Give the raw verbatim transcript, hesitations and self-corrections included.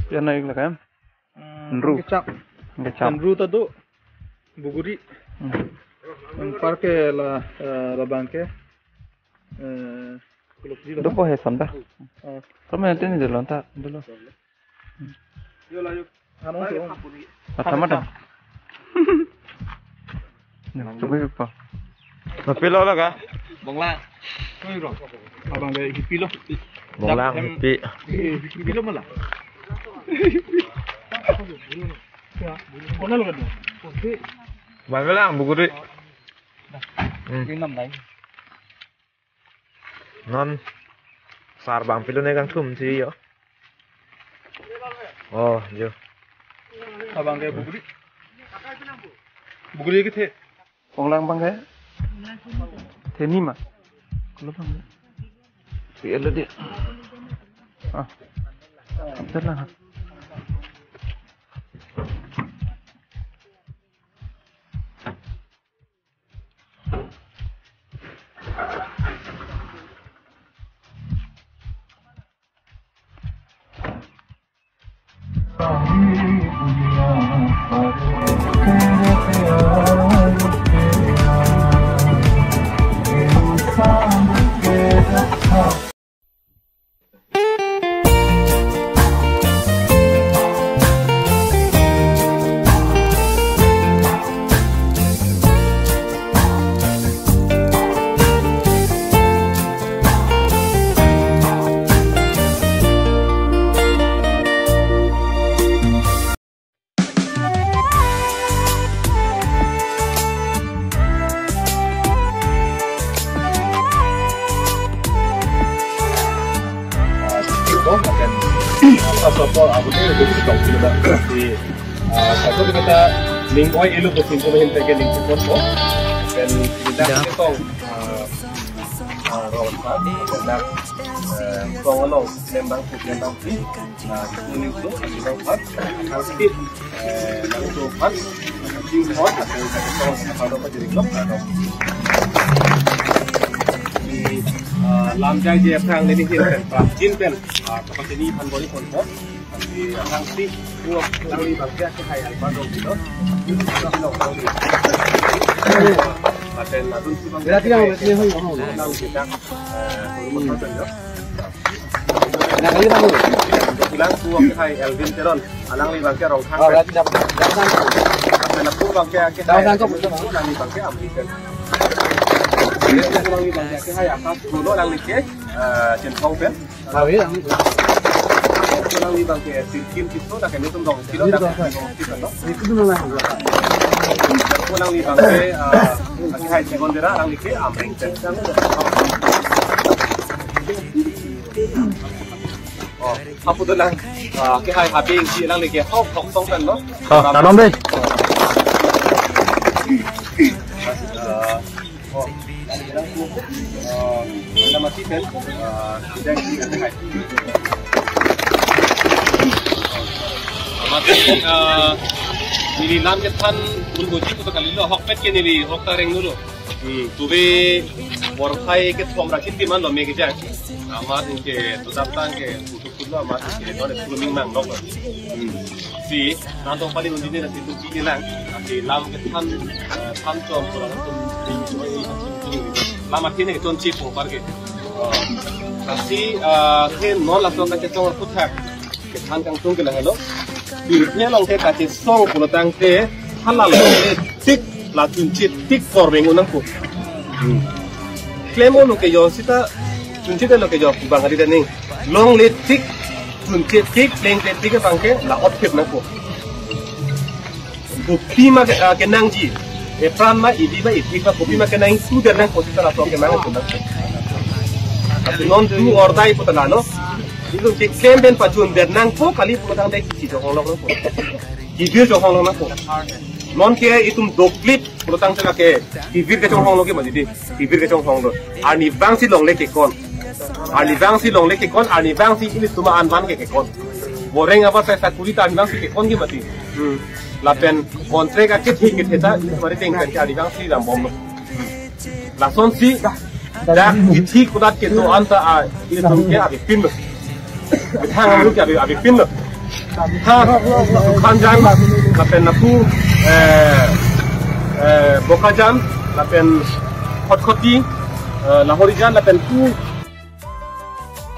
Piano ik lakam? Hmm, Nru. Kecap. Kecap. Nru ta do. Buguri. Hmm. Yang parke la, eh, labang ke. Eh, Kuluk ji lah. Dopo he son ta. Oh. Kami nanti ni dulu ta dulu. Yo lah, yo. Anu tu. Mata mata. Nah, coba apa? Tapi lo lah kah? Bonglang. Abang dari hippie lo. Bonglang, em, hippie. Eh, hippie lo malah. Ya, mana lo kan? Bang lang, Buguri. Hmm. Ini enam lain. Non sar bang pilo ne kangthum si yo. Oh, jo. Abang ke Buguri. Buguri ke the. Bonglang bang ke? Theni ma. Kalau bang ke? Si elo dia. Ah. Betul lah. Ah, sipil ko, makan, ah, first of all, abu ni lebih sitong sila dah. Si, ah, satu kita ning oi elu ko singko mahin teke ning sipot ko. Dan kita Ya. Sitong, ah, ah, rawat sa, kita, ah, tong along, lembang, lembang si. Ah, kuning tu, lembang empat, hampir, eh, lalu tu empat, hampir empat, atau satu tahun, apa tu, apa jadi klub, atau di, ah, lam jai je prang neli hin pen, prang jin pen, ah, kapateni phan bori pon po, di prang si, dua, kali bangsa ke hai alpa dong kilo, kilo, kilo, kilo. Paten ladun si bang, Berarti yang ini, ini, ini, ini. Nang kita, eh, Nah, kali bang. Bilang suwak hai Elvin Teron, alangli bangke Rongkhang. Oh, berarti dapat, dapat sangkut. Dapat sangkut. Dapat sangkut. Dapat sangkut, betul, bang. Alangli bangke Amri pen. Alangli bangke hai Akash Kuno, alangli ke, eh, Chinthong pen. Oh, iya. Alangli bangke Sirkim Tisso, dak ini tuh dong. Kilo dak. Itu dulu lah. Alangli bangke, eh, bangke hai Chigon Dera, alangli ke Amri pen. Oh, hapu dolang. Ah, ke hai habing si lang leke hok hok song kan lo. Oh, tanom deh. Ah, oh. Ah, nama si pen. Ah, kita ini kan hai. Amat, ah, neli lam kethan un boji ko kali lo, hok pet ke neli hok tareng dulu. Hmm, tuve borphai kethom ra kiti man lo me kejang. Amat ke dodam tang ke untuk kulo amat ke non itu ming mang dok. Hmm. Si nang tong paling undi ne si tu kiki lang. Si lam kethan, eh, than chom kurang tu. Lam akhirnya itu si pungpar ke. Oh. Kasi, eh, ke non langsung ke chong puthak. Kethan kangtung ke lahelo. Pirthe along ke kachesong pulotangte hala longle tik la chunche tik korbeng un nangpo. Hmm. Klem-o lo ke yo seta chunche lo ke yo bang hari dani. Longle tik chunche tik plengte tik abangke la otphit nangpo. Kopima ke, ah, kenangji. Epran ma, idi ma, idik ma, kopima kenang itu dan nang posisi laso kemang itu nang. Tapi non do or die pu ta la no. Itu si klem pen pajun dan nang po kali pulotangte kisi jong hong lok nangpo. Kivir jong hong lok nangpo. Non ke itum doklip pulotangte lake kivir kejong hong lok ke mati di. Kivir kejong hong lok. Arnivang si longle kekon. Arnivang si longle kekon, arnivang si ilitum an-an ke kekon. Boreng apa saya sakuri ta arnivang si kekon ke mati. Hmm. Lapen kontrak akethik ketheta mari teng teng ke arnivang si dambom. Lason si dak ithik kudat kedo-an ta a ilitum ke abipin lo. Bithang amru ke abi, abipin lo. Ha, Sukhanjan, lapen lapu, eh, eh, Bokajan, lapen Khatkhati, eh, Lahorijan, lapen pu